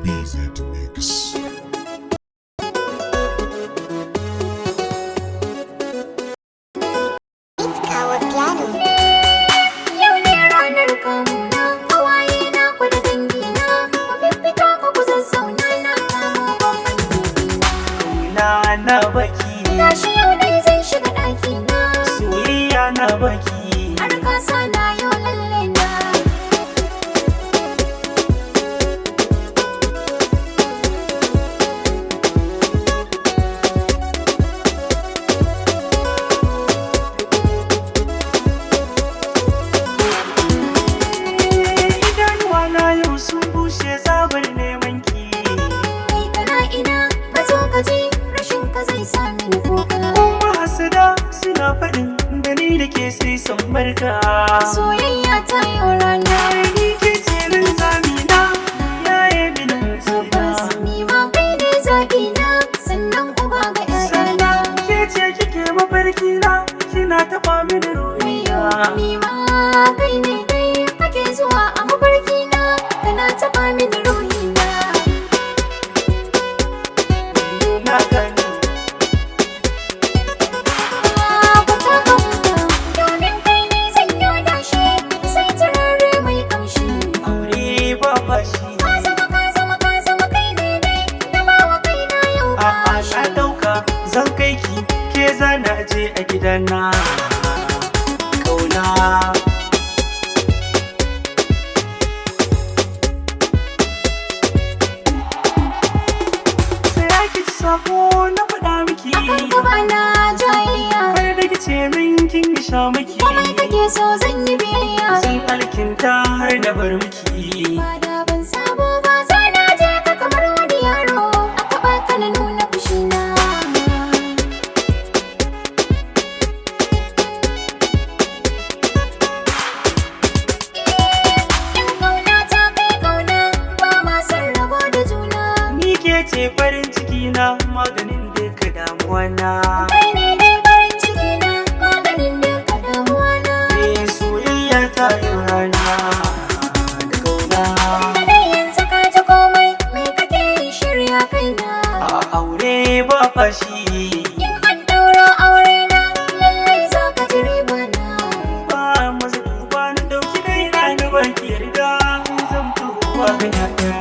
BZ Mix. Kawo piano. Yau ne ranar kamuna, kawaye na ku da dangina, ku fiffito ku ku zazzauna na kamo babban bibina. Kauna na baki. Gashi yau dai zan shiga ɗakina, Soyayya na baki. Har ka sa na yau lalle na. Idanuwa na yau sun bushe tsabar neman ki. Kai kana ina, ka zo ka ji, rashin ka zai sa mini kuka. Kuma hasada suna faɗin da ni da ke sai son barka. Soyayya ta yau rana. Ni ke ce linzami na, ya yi mini. Tabbas ni ma kai ne zaɓi na, sannan uba ga 'ya'yana. Sannan ke ce kike mafarki na, kina taɓa mini Wayo, ruhiya. ni ma kai ne dai kake zuwa a mafarki na, kana taɓa mini ruhi na. Na gani. Ba ta ka huta, domin kai ne zan yi dashe, sai turare mai kamshi. Aure ba fashi. Ka zama ka zama ka zama kai ne dai, na bawa kaina yau A'a, na bashi. ɗauka zan kai ki, ke zana je a gidana. Kauna. Sai ki ci sako na faɗa miki. Akan ka bana jayayya, Kar da ki ce min kin yi sha miki. komai kake so zan yi biyayya. Zan alkinta har na bar miki. Ba da ban sabo ba za na je ka kamar wani yaro, aka baka na nuna fushina. In ƙauna ta kai ƙauna, ba ma son rabo da juna. Ni ke ce farin ciki na, maganin duka damuwa na. Kai ne dai farin ciki na, maganin duka damuwa na. Eh, soyayya ta yi rana da kauna. Da dai yanzu ka ji komai, me kake yi shirya kaina. A aure ba fashi. In an ɗaura aure na, lallai za ka ji riba na. Ba maza duba na dauki dai na baki yarda zan tuwa ga 'ya'yana.